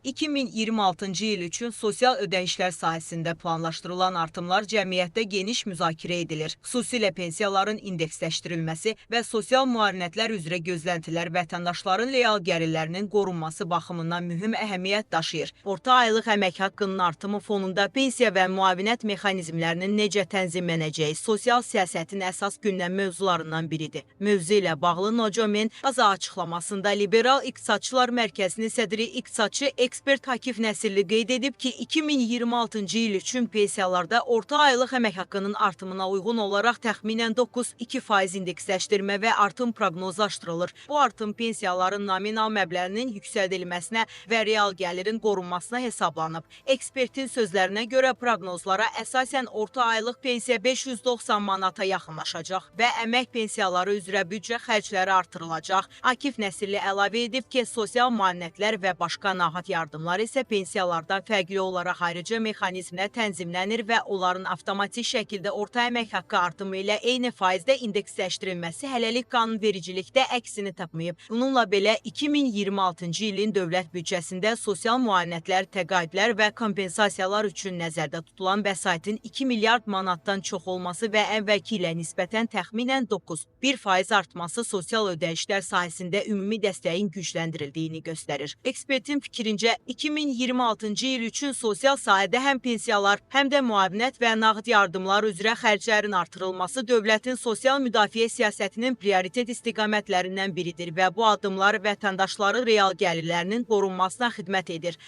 2026-cı il üçün sosial ödənişlər sahəsində planlaşdırılan artımlar cəmiyyətdə geniş müzakirə edilir. Xüsusilə pensiyaların indeksləşdirilməsi və sosial müavinətlər üzrə gözləntilər vətəndaşların real gəlirlərinin qorunması baxımından mühüm əhəmiyyət daşıyır. Orta aylıq əmək haqqının artımı fonunda pensiya və müavinət mexanizmlərinin necə tənzimlənəcəyi sosial siyasətin əsas gündəm mövzularından biridir. Mövzu ilə bağlı Nocomin AZA açıqlamasında Liberal İqtisadçılar Mərkəzinin sədri iqtisadçı ekspert Akif Nəsirli qeyd edib ki, 2026-cı il üçün pensiyalarda orta aylıq əmək haqqının artımına uyğun olaraq təxminən 9,2% indeksləşdirmə və artım proqnozlaşdırılır. Bu artım pensiyaların nominal məbləğinin yüksəldilməsinə və real gəlirin qorunmasına hesablanıb. Ekspertin sözlərinə görə proqnozlara əsasən orta aylıq pensiya 590 manata yaxınlaşacaq və əmək pensiyaları üzrə büdcə xərcləri artırılacaq. Akif Nəsirli əlavə edib ki, sosial müavinətlər və başqa nağd yardımlar isə pensiyalardan fərqli olaraq ayrıca mexanizmlə tənzimlənir və onların avtomatik şəkildə orta əmək haqqı artımı ilə eyni faizdə indeksləşdirilməsi hələlik qanunvericilikdə əksini tapmayıb. Bununla belə 2026-cı ilin dövlət büdcəsində sosial müavinətlər, təqaüdlər və kompensasiyalar üçün nəzərdə tutulan vəsaitin 2 milyard manatdan çox olması və əvvəlki ilə nisbətən təxminən 9,1% artması sosial ödənişlər sahəsində ümumi dəstəyin gücləndirildiyini göstərir. Ekspertin fikrincə 2026-cı il üçün sosial sahədə həm pensiyalar, həm də müavinət və nağd yardımlar üzrə xərclərin artırılması dövlətin sosial müdafiə siyasətinin prioritet istiqamətlərindən biridir və bu addımlar vətəndaşların real gəlirlərinin qorunmasına xidmət edir.